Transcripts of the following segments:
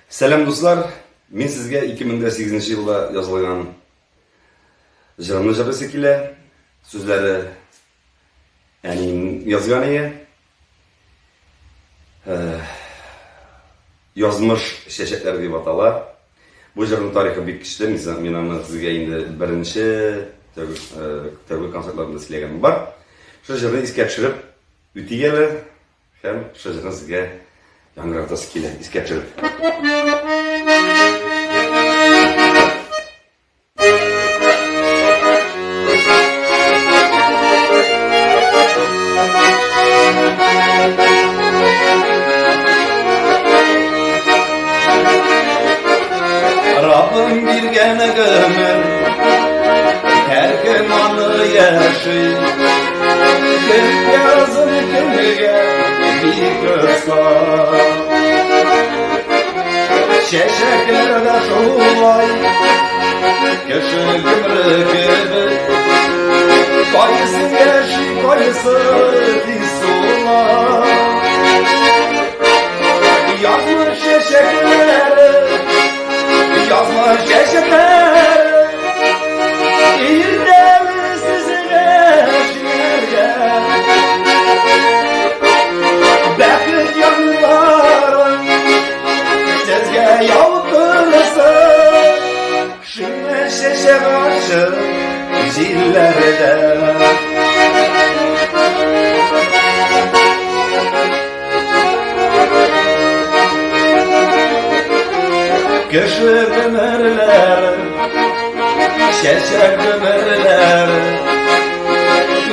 Сәлам, дуслар! Мин сезгә 2008 елда язылган җырымны җырлыйсы килә. Сүзләре әнием язган ие. Э, Язмыш чәчәкләре дип атала. Бу җырның тарихы бик көчле. Мин аны сезгә инде беренче тәүге э, концертларымда сөйләгәнем бар. Шул җырны искә төшереп үтик әле. Һәм шул җырны сезгә яңгыратасы килә, искә төшереп. Раббым биргән гомер, һәркем аны яши. Кем язын, кемгә бик кыска. Чәчәкләр дә шулай, кеше гомере кебек. Кайсы яши, кайсы тиз сула. Язмыш чәчәкләре, язмыш чәчәкләре, иртәме сезгә шиңәргә. Бәхет яңгыры сезгә яудырсын, шиңмә чәчәк ачып җилләрдә. Кеше гомерләре, чәчәк гомерләре,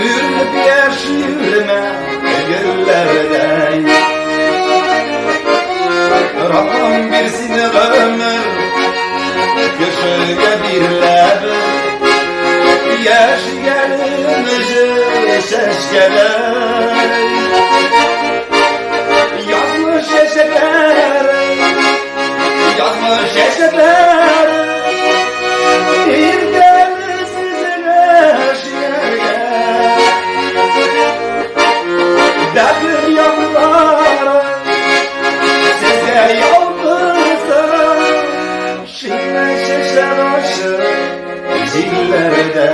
Үрелеп яши үрмә гөлләрдәй. Раббым бирсен гомер, кешегә биреләбез, Яшигәнем чәчкәләр. Язмыш чәчәкләре, язмыш чәчәкләре, Иртәне сезгә шияргә. Бәхет яңгыры сезгә яудырсын, Шимә чәчәк ачып җилләрдә.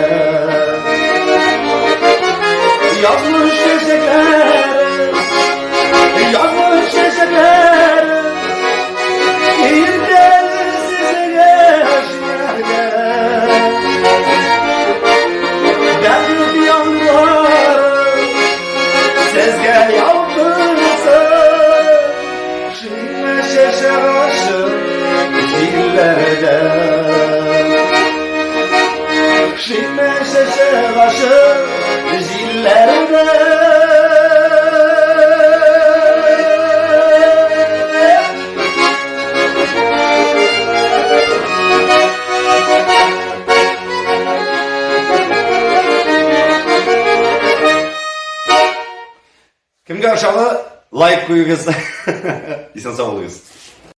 Язмыш чәчәкләре, язмыш чәчәкләре, Иртәне сезгә шияргә. Бәхет яңгыры сезгә яудырсын, Шимә чәчәк ачып җилләрдә. Шимә чәчәк ачып җилләрдә. Кемгә ошады, лайк куегыз. Исән сау булыгыз.